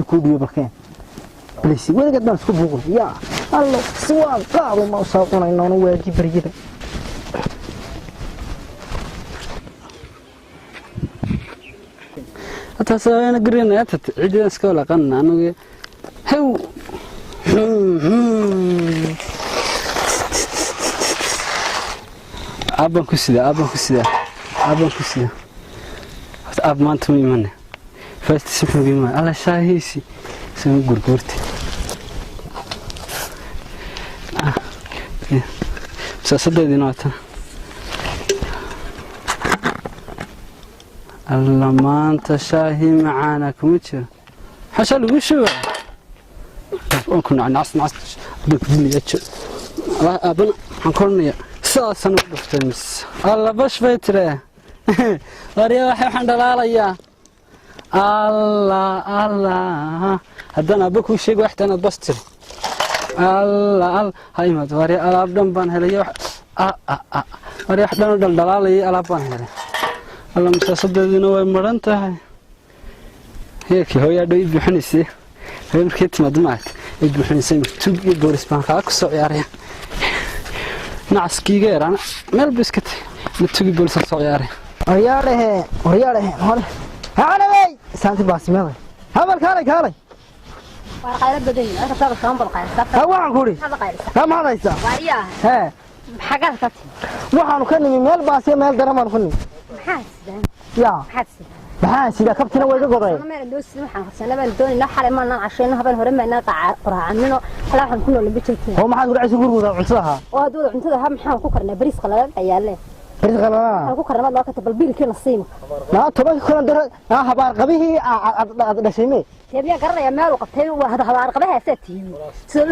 Ku dhiyo balkeen please, weligeed baan isku buuqin. Yaa allo, si waa qaado ma usoo cunaynoona waagi baryada. Taas ayna garanaya tat ciidan iska walaqan anigu hew. Aaban ku sida, aaban ku sida, aaban ku sida. Horta aab maanta ma imane, first si muxuu iman alla shaahiisi sama gurguurta siyaasadeediina waa tan. Alla, maanta shaahi macaana kuma jiro, xasha lagu shuba waan ku nacas nacas baan ku dilaya. Aabana waxaan ku odhanayaa sidaasaan ugu dhuftay mis alla bash bay tiree. Warya, waxaan dhalaalayaa. Allah allah, haddaan aabba kuu sheego waxta inaad bas tiri. Allah allah, ha imaad. Warya, alaab dhan baan helay. Warya, wax dhan oo dhaldhalaalayay alaab baan helay. Alla, masaasadeeduna way maran tahay. Heerkii hooyaa dhow i buuxinaysay. Hooyo markay timaado maaragta i buuxinaysay. Tug iyo boolis baan kaa ku soo ciyaaraya. Nacaskiiga yaraana meel bu iska tagay, ma tugi boolisaan soo ciyaaraya. Waryaadhahe, waryaadhahe, hore hanabey saanti baasimeeday habal, kaalay kaalay. Waar qaylo badan yihiin. Halka taaba kaban bal qaylisa. Ha, waxaan ku idhi Maxaad qaylisa? Ha, maxaad haysaa? Waaryaa. Hee. Xagaad ka timi? Waxaanu ka nimi meel baasiya, meel daran baanu ka nimi. Maxaad sidaan? Yaa. Maxaad sidaan? Maxaa sida? Kabtina way ga godeen. Meel loo sidin waxaan qabsanaa baan doonaynaa. Xalay maanaan cashayno, habeen hore maanaan quraacanino. Xalay waxaan ku nool ma jirtiin. Oo maxaad ku dhacaysa gurigooda cuntada ahaa? Oo hadduu cuntada ahaa, maxaan ku karnaa? Bariis qalalan ayaale. Bariis qalalaa. Maxaan ku karnaa? Loo kata bal biilkiina siima. Naa tobanka kulan daro naa habaar qabihii aad dhashay mee? Dee miyaan garanayaa meel uu qabtay? Waa habaar qabaha asaa tihiin.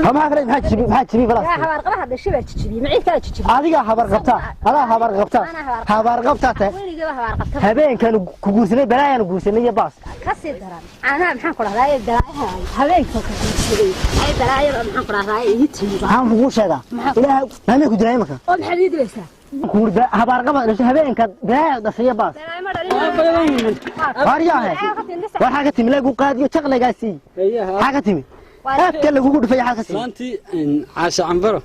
Ha, maxaa kale? Maxaa jibi, maxaa jibi falaas? Habaar qabaha dhashay baa jijibiyey, maciid kala jijibiyey. Adigaa habaar qabtaa, adaa habaar qabtaa, habaar qabtaa tahay. Weligaba habaar qabta. Habeenkaanu ku guursanay balaayaanu guursanay iyo baas. Ka sii daran caanaha, maxaan ku dhahdaa, balaayaha habeenka ka guursaday ay balaayada, maxaan ku dhahdaa, ii timi. Maxaan kugu sheegaa? Ilaahay maamay ku dilay imaka. Oo maxaad ii dilaysaa? Kuurda habaar qaba dhashay, habeenka balaaya dhashay iyo baas. Balaayo ma dhalin. Waaryaahe, waxaa ka timi lagu qaadiyo jaqlagaasii. Maxaa ka timi aadka lagugu dhufay? Xaa ka sii Maantii caasha cambaro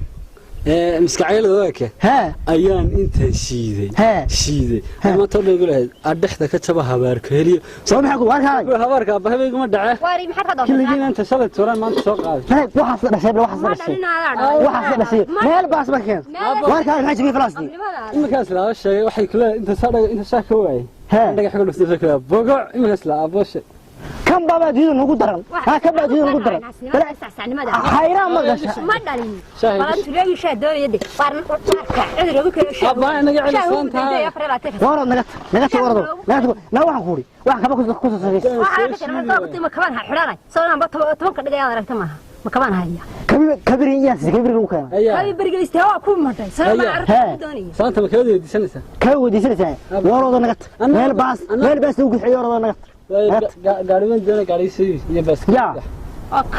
ee maskaxyada waaka hee ayaan intaan shiiday Hee. shiiday maanta dhan igu lahayd adhexda ka jaba habaarka heliyo. Soo maxaa ku waarkaay? Habaarka aabbahabayguma dhace. Waari, maxaad ka doontaa? Killigiina inta shalay tuuraan maanta soo qaaday. Waxaas la dhashay, waxaas la Ma dhashay dhalin adaa. Waxaas la dhashay meel baas ma keen. Waarkaay, maxaa jibiyey falaastii? Iminkaas laa sheegay waxay kule inta saa dhaga inta saa ka waayay Hee. Dhagax ku dhuftay kule bogo iminkaas laa aabbo sheeg. Kan baabaa adduunyada nagu daran, ha, kan baa adduunyada nagu daran. Xayraan ma gasha. Ma dhalin. Balantuleegi shaa doonaya de waar waarka cudur ugu kale shaa. Abbaa inaga celisan tahay. Warad naga tag, naga tag, warado naga tag. Na waxaan ku uri waxaan kaba ku soo soo Waxaa ka jira soo gutay, ma kabaan xidhanay soo inaan ba tobanka dhigayaa aragta maaha, ma kabaan haya. Kabir kabir iyaas kabir lagu keenay. Ayaa kabi berigaystay waa ku madhay soo ma aragta doonaya. Saanta ma kala weydiisanaysaa? Kaba weydiisanaysaa. Warado naga tag, meel baas, meel baas lagu gudxiyo. Warado naga tag. Gaariban doona gaarigiisa iyo baaskiil. Yaa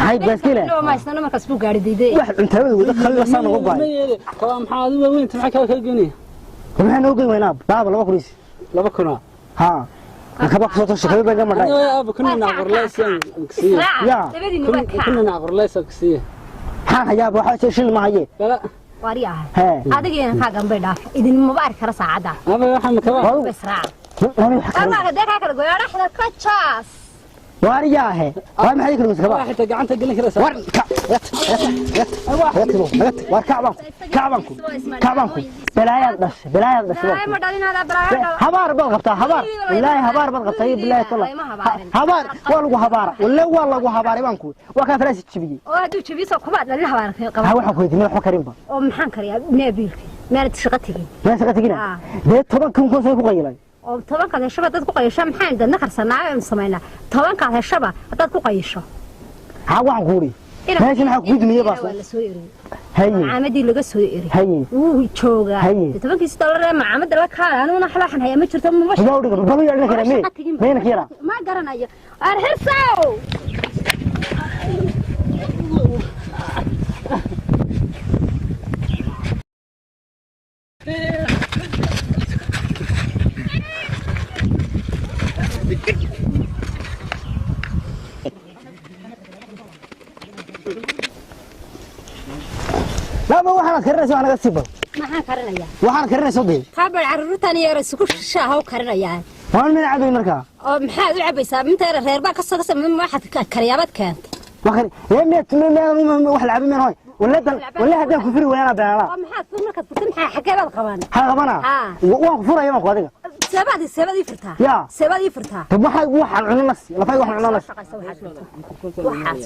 hay baaskiil. Ma isna markaas buu gaari diiday. Wax cuntada wada khalila saan ugu baay. Kaba maxaa adigu waaweyn maxaa kala kala goynaya? Maxaa noo goyn weynaa baaba laba kuris. 2000. Ha, kaba kusoo toshay, kabi baan ga madhay. Aaba kuna nacqorleysan kusiiya. Yaa. Labadiinu waa ka kuna nacqorleysan kusiiya. Maxaan hayaa? Waxa shil ma haye. Bala. Waariyaha. Hee. Adiga kaa gambay dhaaf idin maba arki kara saacadda. Aaba waxaa ma kaba Bas raac. Ama dee kaa kala gooyaa dhaxda ka jaas. Waariyaahe, waa maxay kala goys kaba? Xitaa gacanta gelin karaysaa. War ka war kacbanku kacbanku kacbanku balaayaad dhashay, balaayaad dhashay. Balaayo ma dhalin adaa balaayo dhal. Habaar baad qabtaa, habaar wallaahi, habaar baad qabtaa iyo bilaahi tala. Habaar waa lagu habaara, walle waa lagu habaaray baan ku waa kaa falaasi jibiyey. Oo hadduu jabiso kuma dhalin habaarkay qaba. Ha, waxaan ku weydiinay waxba karinba. Oo maxaan kariyaa? Mee biilkii meelad shaqo tegin? Meel shaqa tegina dee 10,000 kun soo ku qayilay. Oo tobankaad heshaba dad ku qayasho, maxaan dadna karsanaa aynu samaynaa? Tobankaad heshaba haddaad ku qayasho. Ha, waxaan ku uri meesha maxaa kugu dumiyey baas? Waa la soo eriyey. Haye. Macaamadii laga soo eriyey. Haye. Wuu joogaa. Haye. Dee tobankiisi dollar ee macaamada la kaalay, aniguna xalaaxan hayaa ma jirto maba. Higaa udhiga balu yeedhan kara mee meena ka yaraa. Ma garanayo ar xirsow. Laba waxaad karinaysa wax naga sii bal. Maxaan karinayaa? Waxaad karinaysa dee. Kabar carruurtan yar isugu shaaha u karinayaa. Waan mina cabay markaa. Oo maxaad u cabaysaa? Inta yar reer baa ka soo kasay, waxaad kariyaabaad keentay. Waxaan ee miya wax la cabay meen hoy. Wala dan wala haddaan ku furi waayana beenala. Oo maxaad fur markaad furtay, maxaa xagee baad qabaan? Maxaa qabanaa? Waan ku furaya baan ku adiga. Seebaad ii furtaa? Yaa. Seebaad ii furtaa? Tab waxaan cuno nas lafay waxaan cuno nas. Waxaad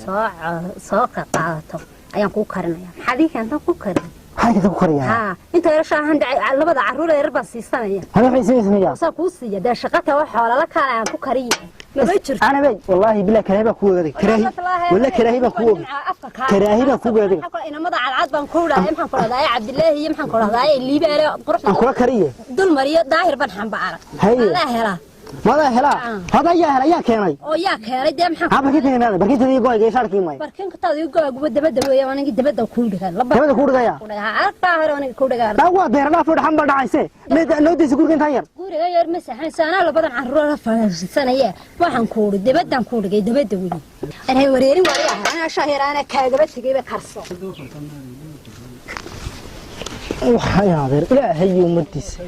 soo qaadato ayaan kuu karinayaa. Maxaad ii keentaa ku karin? Maxaa ku kariyaa? Haa, inta yar shaahan dhacay labada carruur yar baan siisanaya. Hada waxay siinaysaa. Saa kuu siiya dee shaqata wax xoola la kaala aan ku kariyo. Ma jirto. Ana bay wallahi bilaa karaahi baa ku ogaday. Karaahi wala karaahi baa ku ogaday. Karaahi baa ku ogaday. Inamada cadcad baan ku dhahay, maxaan ku dhahay Cabdilaahi iyo maxaan ku dhahay Liibaale qurux. Aan kula kariye. Dul mariyo daahir baan xambaara. Allah hela. Mada hela. Hada yaa hela yaa keenay. Oo yaa keenay dee maxaan. Ha barkinta meeday barkinta iyo go'ayga shaarkii may. Barkinta taadu iyo go'ayga dabada weeye aniga dabada ku dhigaa. Dabada ku dhigaya. Halka hore aniga ku dhigaa. Taa waa deer dhaaf dhaxan baa dhacayse. Mid noodiisa guriga intaan yar. Guriga yar ma saxan saana labadan carruur la fadhiisanaya. Waxaan ku dhigay dabadan ku dhigay dabada weeye. Anay wareerin waayaa ana shaahir ana kaagaba tagay ba karso. Waxay adeer ilaahay ummadiisa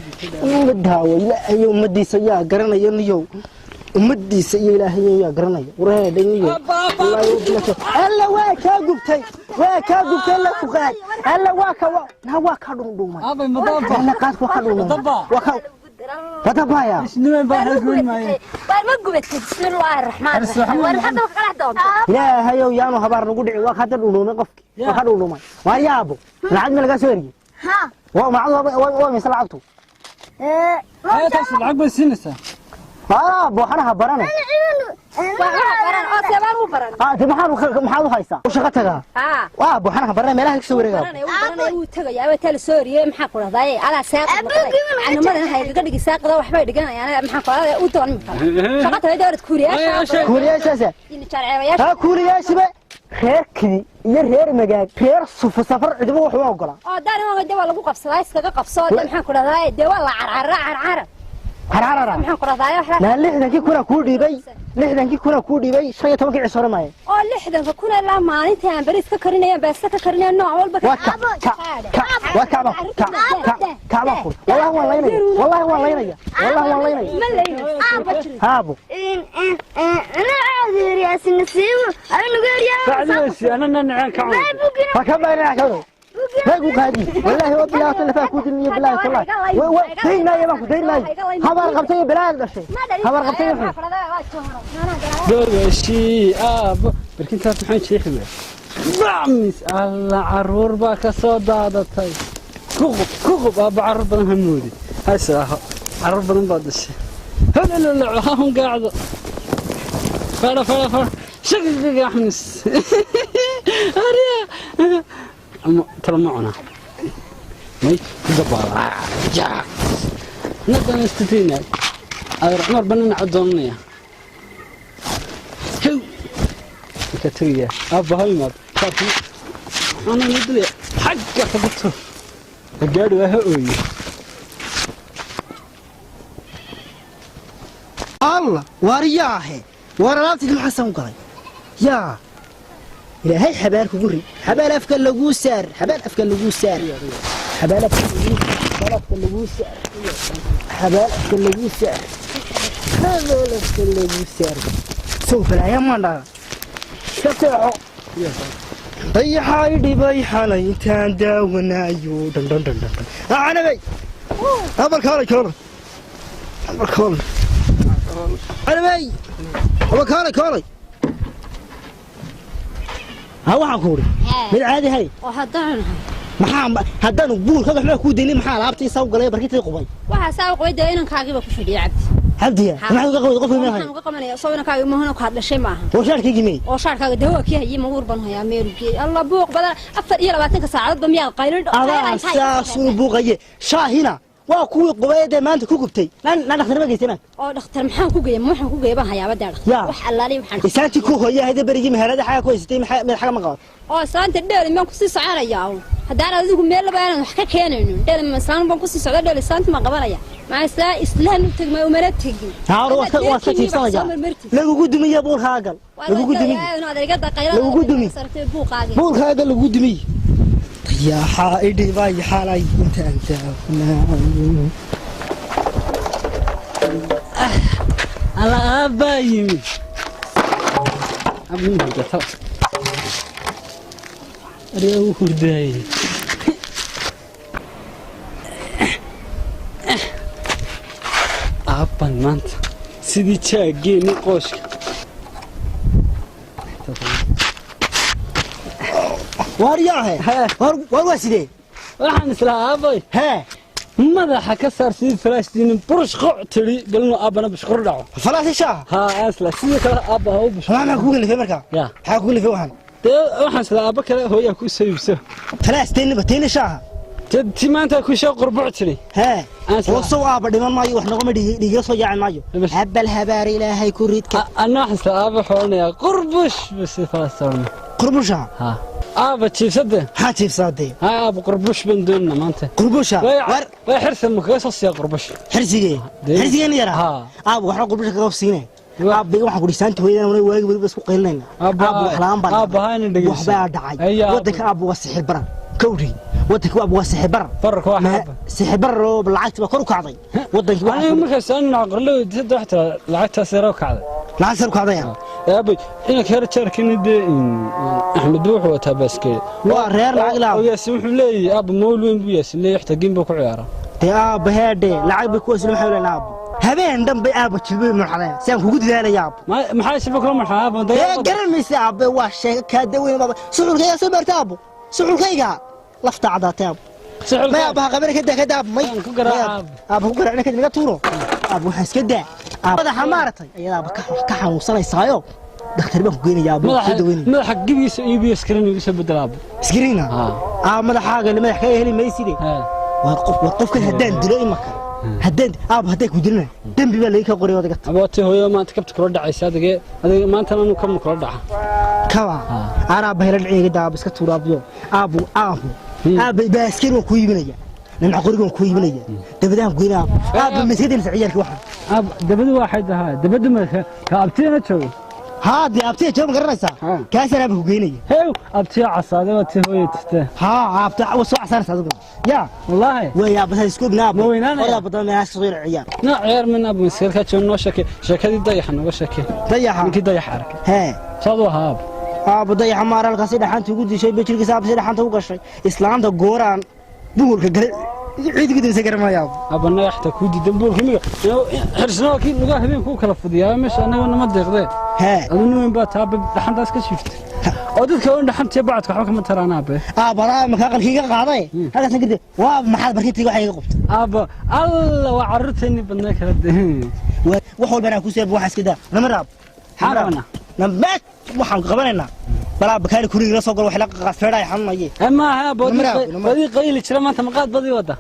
ummadaawa ilaahay ummadiisa yaa garanaya niyow ummadiisa iyo ilaahay yaa garanaya wareedha niyow alla waa kaa gubtay waa kaa gubtay la ku qaad alla waa ka na waa ka dhundhumay Aabay madaba. Alla qaad waa ka dhundhumay waa ka madabaya Isniin baa halgoyn maayo. Waar ma gubatay bismillaahi raxmaani raxiim waar hadda kala doonto. Ilaahayow yaanu habaar nagu dhici waa ka hadda dhundhumay qofki waa ka dhundhumay waa yaabo lacag ma laga soo eriyey. ها. Waa macadu waa mise lacagtu? Ay taas lacag bay siinaysaa. Ah, waxana ha baranay. Waa baran oo seebaan u baran. Ah, de maxaad u haysaa? U shaqo tagaa. Haa. Waa waxana ha baranay meelaha ka soo wareegaa. Baranay uu baranay uu tagayaa waa tal soo eriyay maxaa ku dhahday ala saaqad anamada hay kaga dhigi saaqada waxbay dhiganayaan maxaa ku dhahday u doon mid kale. Shaqo tagay dowlad kuuriyaasha. Kuuriyaashaas. In jarceebayaasha. Ha kuuriyaashiba reerkii iyo reer magaag reer sufu safar cidiba wax uma ogola. Oo daan oo dee waa lagu qabsadaa iskaga qabso maxaa ku dhahday dee waa la carcara carcara. Carcarara. Maxaa ku dhahday wax la 60kii kuna ku dhibay 60kii kuna ku dhibay 15kii cisho maayo. Oo 60ka kuna la maalintii aan bariis ka karinayaan baasta ka karinayaan nooc walba ka ka waa ka ka ka ka wallahi waan laynaya wallahi waan laynaya wallahi waan laynaya ma laynaya. Haabo. In in ana عاذر يا سنسيم انا قال يا Sacdiisi ana nacaan ka cunay. Ha ka baynaa ka ما يقول قادي والله هو بالله تلفا كودني بالله والله دين ما يبقى دين ما خبر قبتي بلاد دشي خبر قبتي. Gogashii aabo barkintaas maxaan jeexi waayay. Bacmis alla carruur baa ka soo daadatay. Ku qub aabo carruur badan ha moodi. Ha israaho carruur badan baa dhashay. Holololo ha hun gaacdo. Fara fara fara shaqiga axmis. Ariya. Ama tala ma cunaa. May ku dabaala. Jaak. Nadan istitina. Adeer Cumar banana cadoonaya. Kow. Ka tagaya. Aabba hal mar. Kaasi. Ana nidle xagga ka bato. Gaadhi waa ha ooyo. Allah waariyaahe war alaabtii maxaa san galay yaa ilaahay xabaar kugu rid xabaar afka lagu saar xabaar afka lagu saar xabaar afka lagu xabaar afka lagu saar xabaar afka lagu saar xabaar afka lagu saar soo falaya maandha ka seexo dayaxay dhibay xalay intaan daawanaayo dhan dhan dhan dhan canabay abar kaalay kaalay abar kaalay canabay abar kaalay kaalay ha waxaan ku uri mid caadi hay Oo haddaan maxaa haddaan buurka waxba ku daynay maxaa alaabtii saw galay barkintii qubay. Waxa saa qoy dee inankaagiiba ku fadhiya cabdi. Cabdiya maxaad uga qabay qofka Waxaan uga qabanaya soo inankaaga mahana ku hadlashay maaha. Oo shaarkaygii mey. Oo shaarkaaga dee waa kii hayay ma uur baan hayaa meel geey. Alla buuq badan 24 saacadood ba miyaad qaylin adaa saasuu buuqaye shaahina waa kuwii qubay dee maanta ku gubtay na dhakhtar ma geysay maanta. Oo dhakhtar maxaan ku geeyay waxaan ku geeyay baan hayaaba dee dhakhtar. Wax allaali waxaan. Isaantii ku hooyay hayda berigii meherada xaga ku haysatay maxay mid xaga ma qabato. Oo saanta dheer imaan ku sii soconayaa. Haddaan adigu meel laba aanan wax ka keenaynin dheer ma saan baan ku sii socda dheer saanta ma qabanaya. Maxaa islaan u tagmay umana tegin. Haar waa ka tiibsanaya. Lagugu dumiye buulkaagal. Lagugu dumiye. Lagugu dumiye. Buulkaagal lagugu dumiye. Yaa idhibay xalay intaan taagnaa. Alla aabbaa yimi. Abuu hurdata. Ariga uu hurdaayey. Aabban maanta sidii jaaggeeni qooshka. Waar yaahe? Waar waa sidee? Waxaan islahaa aabbay. Hee. Madaxa ka saar sidii falaastiin burush qoc tiri galno aabbana bushqur dhaco. Falaasi shaaha? Haa asla sidii kale aabba ha u bushqur. Maxaa kugu kalifay markaa? Ya. Maxaa kugu kalifay waxaan? Dee waxaan islahaa aabba kale hooyaa ku soo iibso. Falaas teenba teena shaaha? Ti maanta ku soo qurbuc tiri. Hee. Wasow aabba dhiman maayo wax noqoma dhiiga soo yaaci maayo. Habal habaar ilaahay ku ridka. Anna waxaan islahaa aabba xoolanayaa qurbush bas falaas saarna. Qurbusha? Haa. Aabba jiibsade. Maxaa jiibsadee? Haa aabba qurbush baan doonaa maanta. Qurbusha? Way xirsan ma kaga soo siiya qurbush. Xirsigee? Xirsigeen yaraa? Haa. Aabba waxna qurbusha kaga siinay. Aabba waxaan ku dhisaanta hooyadan wana waagi waliba isku qaylinayna. Aabba wax la'aan baan. Aabba hayna dhageyso. Waxbaa dhacay. Wadanka aabba waa sixir baran. Kowri. Wadanka aabba waa sixir baran. Bararka waa aabba. Sixir baran oo lacagta baa kor u kacday. Wadanka waxa aniga markaas aan aqrilo saddex wax tira lacagtaas yar u kacday. Lacag sar u kacday. Aabba ina ka yar jarkini de Axmed wuxuu wataa baaskeel. Waa reer lacag la'aan. Oo Yaasin wuxuu leeyahay aabba mool weyn buu Yaasin leeyahay xitaa gim buu ku ciyaaraa. Dee aabba heedhe lacag bay ku wasilo maxay leeyahay aabba. Habeen dhan bay aabba jilbay marxaleen. Saan kugu dadaalaya aabba. Maxay shibka kula marxaa aabba? Ee garan maysa aabba waa sheeko ka daweyn baba. Suxulkayga soo barta aabbo. Suxulkayga lafta cadaatay aabbo. Ma aabba qabar ka daa ka daa may. Ku garaac aabba ku garaac ka tuuro. Aabba waxa iska daa. Aabba madaxa maartay ayada aabba ka xanuunsanaysaayo. Dhakhtar baan ku geynayaa aabba ku daweynaya. Madaxa gibiisa iibiyo screen igu soo bedel aabba. Screen ah. Madaxaaga madax ka heli mayside. Waa qof waa qofka haddaan dilo imaka. Haddaan aabba haddaan ku dilna dambi baa laga qoray wadaga. Aabba tii hooyo maanta kabta kula dhacaysa adiga adiga maanta anu kam kula dhaca. Kawa. Ara aabba hela dhiciga daa aabba iska tuur aabyo. Aabbu aabbu. Aabba baaskar waan ku iibinaya. Nin qorigan ku iibinaya. Dabadaan goynaa. Aabba maskadin ciyaalka waxa. Aab dabadu waxay tahay dabadu ma ka abtiina joogo. Haa dee abtiya joogo ma garanaysaa? Kaasaan aabba ku geynaya. Hew abtiya casaade waa tii hooyo tirtay. Haa abta waa soo casaaraysa adigu. Yaa. Wallaahi. Way aabba isku ibnaa aabba. Ma weynaanaya? Hore aabba dama meelaha soo yar ciyaar. Na ciyaar min aabba maskadka joogo noo sheekay sheekadii dayaxa nooga sheekay. Dayaxa. Ninkii dayaxa arkay. Hee. Saad u ahaa aabba. Aabba dayaxa maaralkaasi dhaxanta ugu dishay bajirkiisa aabba si dhaxanta u gashay. Islaanta gooraan buulka galay ciid gudubsa garamaaya aabba. Aabba naxta ku diidan buulka miga. Xirsnaa kii lugaha habeenku u kala fidiyaa meesha anaga nama deeqdee. Hee. Aduu nin weyn baa taa dhaxantaas ka shiftay. Oo dadka oo dhaxantiya bacadka waxba kama taraan aabbe. Aabba anaa markaa qalkiiga qaaday. Halkaasna kadib waa maxaad barkintiga waxa iga qabtay. Aabba alla waa carruurteennii badnaa kala dee. Wax walba anaa ku seeb waxa iska daa. Nama raab. Maxaan qabanaa? Nama waxaan qabanaynaa. Balaa bakaali kuriga la soo galo wax la qasfeeray xanuunaye. Ma aha badii qayli jira maanta maqaad badii wada.